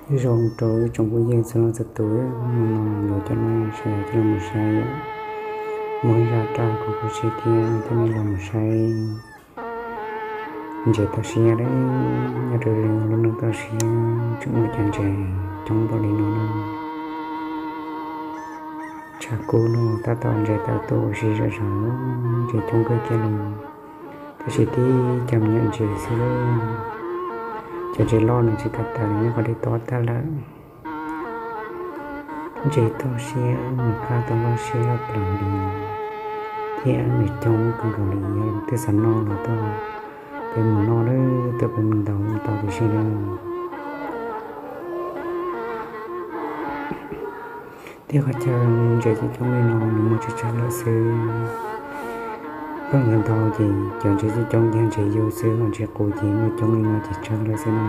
Nyob zoo rau ib tsoom phooj ywg txhua leej txhua tus, hnub no yuav coj nej sawv daws coj los mus saib, muaj ib zaj dab neeg khuv xim thiab coj nej los mus saib ntses toj siab. Nyob rau lub neej toj siab tseem muaj cov ntses coob npaum li no na. Tshav kub no tab tom ntses tawm tuaj ua si zom zaws, ntses coob kawg kiag li. Tab sis tib cov me nyuam ntses xwb, cov ntses loj nws tsis kam tawm nyob qhov dej tob tag lawm. Ntses toj siab nws qab tau loj siab plaws li, thiab nws coob kawg nkaus li. Yog leej twg xav noj los tuaj peb mus noj, tuaj peb mus ntaus tau tiam sis na. Thiab qhov chaw ntses coob coob li no nws muaj tsawg tsawg lawm xwb. Peb mus ntaus ces cov ntses coob coob ces ntses yau xwb, ho ntses qus ces muaj coob li no ces tsawg lawm xwb na.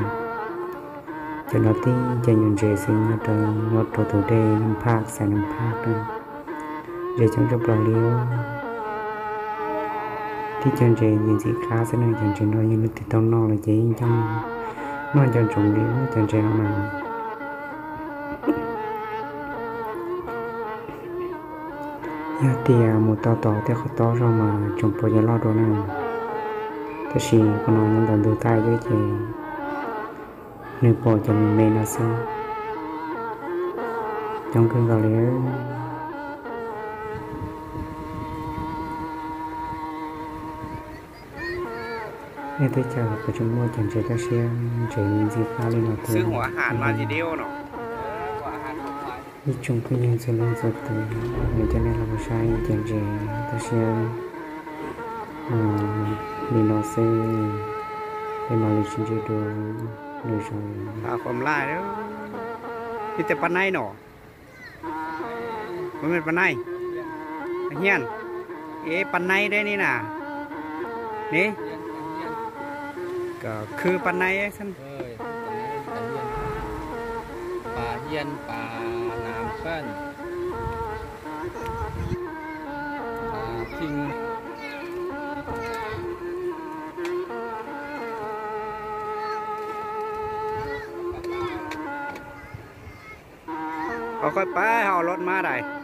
Cov no tib cov me nyuam ntses xwb, nyob rau, nyob rau tus dej Nam Phaj, xeev Nam Phaj na. Ntses coob tshaj plaws li. Tib cov ntses ntxim qab xwb na, cov ntses no yog leej twg tau noj lawm ces yeej coob, noj nco ntsoov li cov ntses no mas. Yog tias mus tau tom tej qhov tob zog mas tseem pom cov loj dua na, tab sis qhov no nyob ntawm ntug thaij xwb ces nws pom cov me me no xwb, coob kawg nkaus li. Nej teb chaws puas tseem muaj cov ntses toj siab, ntses ntxim qab li no thiab? Ib tsoom phooj ywg txhua leej txhua tus, nws coj nej los saib cov ntses toj siab li no xwb, peb mam li sib ntsib dua lwm zaus. Ib teg pab naib no, pab naib, pab hiaj, ib pab naib deb ni na, ni, khwv pab naib, pab hiaj, pab nam pab, pab khij. Ho qhov pab ho loj mas dais.